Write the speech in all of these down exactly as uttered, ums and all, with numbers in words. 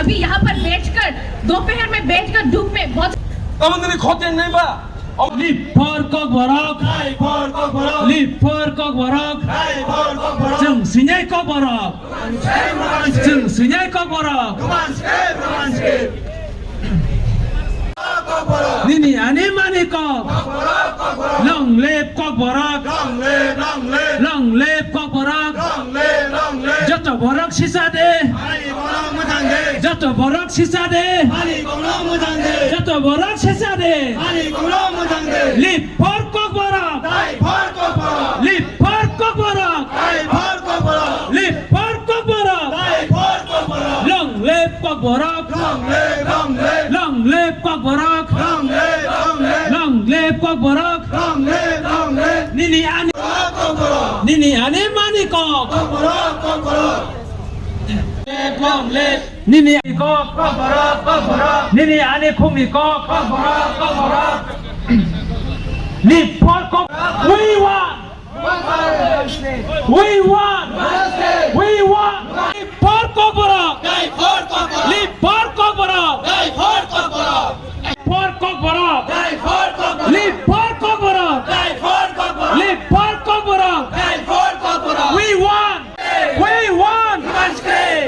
अभी यहाँ पर बैठकर, दोपहर में बैठकर धूप में बहुत Tamo nini khoteng nai ba? Om- Lip for Kokborok. Dai for Kokborok. Lip for Kokborok. Dai for Kokborok. Chwng swinai Kokborok. Chwng swinai Kokborok. Nini ani mani kok. Long live Kokborok. Long live, long live. Long live Kokborok. Long live, long live. Joto borok sisa de. Ani borok mwthang de. Joto borok sisa de. Ani borok mwthang de. Joto borok sisa de. Ani borok mwthang de. Lip for Kokborok. Dai for Kokborok. Lip for Kokborok. Dai for Kokborok. Lip for Kokborok. Dai for Kokborok. Long live Kokborok. Long live, long live. Long live Kokborok. Long live, long live. Long live Kokborok. Long live, long live. Nini ani, Kokborok. Nini ani mani kok. Kokborok, Kokborok. Long live. Nini kok, Kokborok, Kokborok. Nini ani khumni kok, Kokborok, Kokborok. Lip for Kok. We want. We want. We want. Lip for Kokborok. Lip for Kokborok. For Kokborok. Lip for Kokborok. Lip for Kokborok. We want. We want.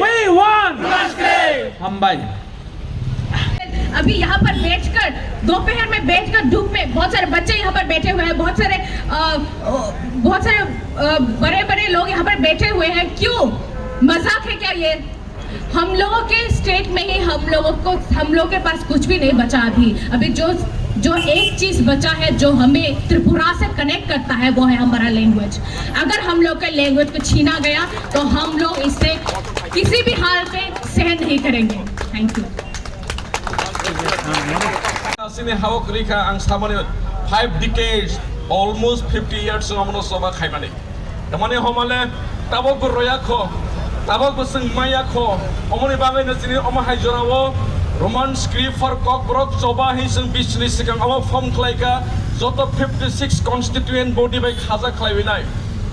We want. Hambai. अभी यहाँ पर बैठकर, दोपहर में बैठकर धूप में, बहुत सारे बच्चे यहाँ पर बैठे हुए हैं, बहुत सारे, अ, अ, बहुत सारे, अ, बड़े-बड़े लोग यहाँ पर बैठे हुए हैं। क्यों? मजाक है क्या ये? हम लोगों के स्टेट में ही हम लोगों को, हम लोगों के पास कुछ भी नहीं बचा अभी। अभी जो, जो एक चीज बचा है, जो हमें त्रिपुरा से कनेक्ट करता है, वो है हमारा लैंग्वेज। अगर हम लोग के लैंग्वेज को छीना गया, तो हम लोग इसे किसी भी हाल पे सहन नहीं करेंगे। Thank you. Chini hao kwrwi kha, ang samani five decades, almost fifty years omono choba khaimani. Tamani homale tabok bo roya kho, tabok bo chwng maya kho. Omoni bagwi no chini omo hai jorao Roman script for Kokborok choba hi chwng bisni swkang omo form khlai kha, joto fifty six constituent body bai khaja khlaiwi nai.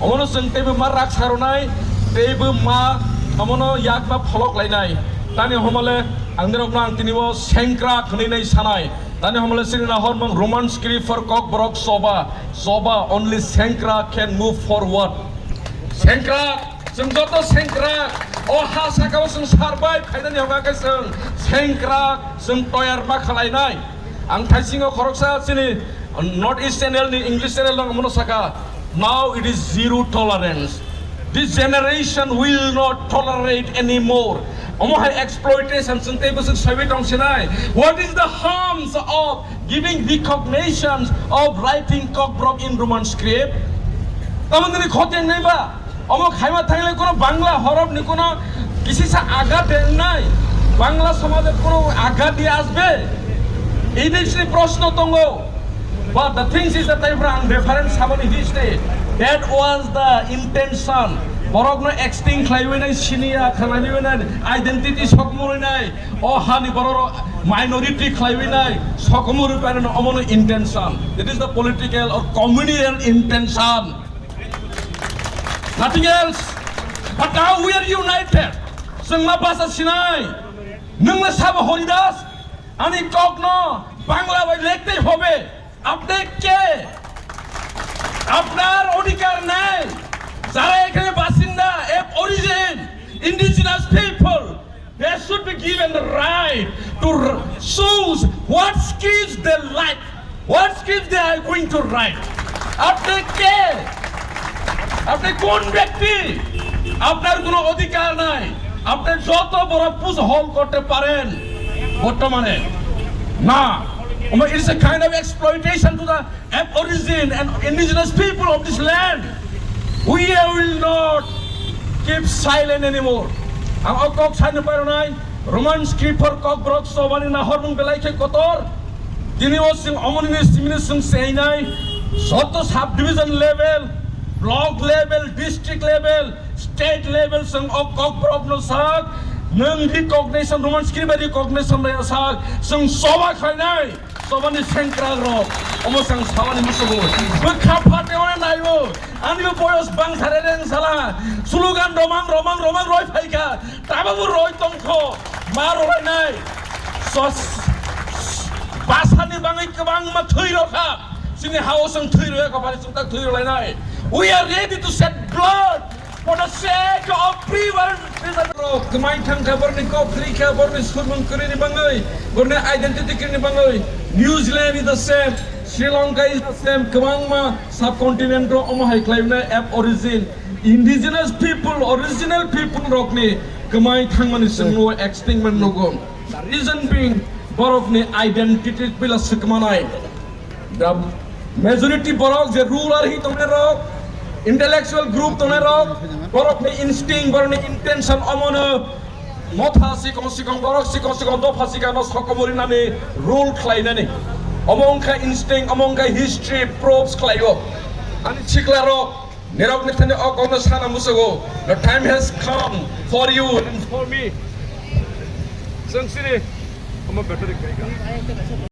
Omono chwng teibo ma rak sarwnai, teibo ma omono yak ma pholok lainai. Tani homale ang nirokno ang tini o sengkrak hwnwi nai sanai. Tani homole sini na hormang Roman script for Kokborok choba. Choba, only sengkrak can move forward. Sengkrak, chwng joto sengkrak. O ha saka o chwng survive khainani hwnga khe chwng sengkrak, chwng toyar ma khlainai. Ang thaisingo khoroksa chini North East channel ni English channel no mono saka. Now it is zero tolerance. This generation will not tolerate anymore. Omo hai exploitation chwng tei bwswk saiwi tong sinai. What is the harms of giving recognition of writing Kokborok in Roman script? Tamo nini khoteng nai ba? Omo khaima thangle kono Bangla horop ni kono kisisa agat nai. Bangla somaj kono agat di asbe. Ini sini proshno tongo. But the thing is that Tripura ang different samani history. That was the intention. Borok no extinct khlaiwi nai, siniya khlaiwi nai, identity sokmuri nai, o hani borok minority khlaiwi nai, sokmuri pai no omono intention. It is the political or communal intention. Nothing else. But now we are united. Chwng ma basa sinai. Nwng na sabo Horidas. Ani kok no Bangla bai lekte hobe. আপনি কে? আপনার অধিকার নেই। যারা এখানে বাসিন্দা, aborigine, indigenous people, they should be given the right to r-, choose what scripts they like, what scripts they are going to write. আপনি কে? আপনি কোন ব্যক্তি? আপনার কোনো অধিকার নাই। আপনি যত বড় পুজ হল করতে পারেন বর্তমানে। না, it's a kind of exploitation to the aborigine and indigenous people of this land. We will not keep silent anymore. Ang o kok sani paronai, Roman script for Kokborok chobani na hormung belai khe kotor. Tini o sing omoni ni simini sing seinai, joto subdivision level, block level, district level, state level sing o Kokborok no sak, Nwng recognition, Roman script bai recognition bai sak, chwng choba khlainai, chobani sengkrak rok, omo chwng sabani musugo. Bwkha phateo naibo, ani bo boyos bang sare reng sala, slogan romang, romang, romang roi phaikha, tababo roi tongkho, ma rolainai. Sos, basani bangwi kwbangma thwi rokha, chini hao chwng thwi roya kha, bari chwng tak thwi rolainai. We are ready to shed blood for the sake of everyone. Rok kwmai thang kha, borni kok kwrwi kha, borni sumung kwrwini bangwi, borni identity kwrwini bangwi. New Zealand is the same, Sri Lanka is the same, kwbangma subcontinent o omo hai khlaimani aborigine, indigenous people, original people rokni kwmai thangmani chwngno extinct man nugo. The reason being, borokni identity pila swkmanai. The majority borok je ruler hi tongnai rok, intellectual group tongnai rok, borokni instinct, borokni intention omono motha sikong sikong, borok sikong sikong dopha sikano sokomori nani rule khlainani. Omo wngkha instinct, omo wngkha history proves khlaio. Ani sikla rok, nirok ni thani o kokno sana musugo. The time has come for you and for me. Chwng sini, omo battery kai ka.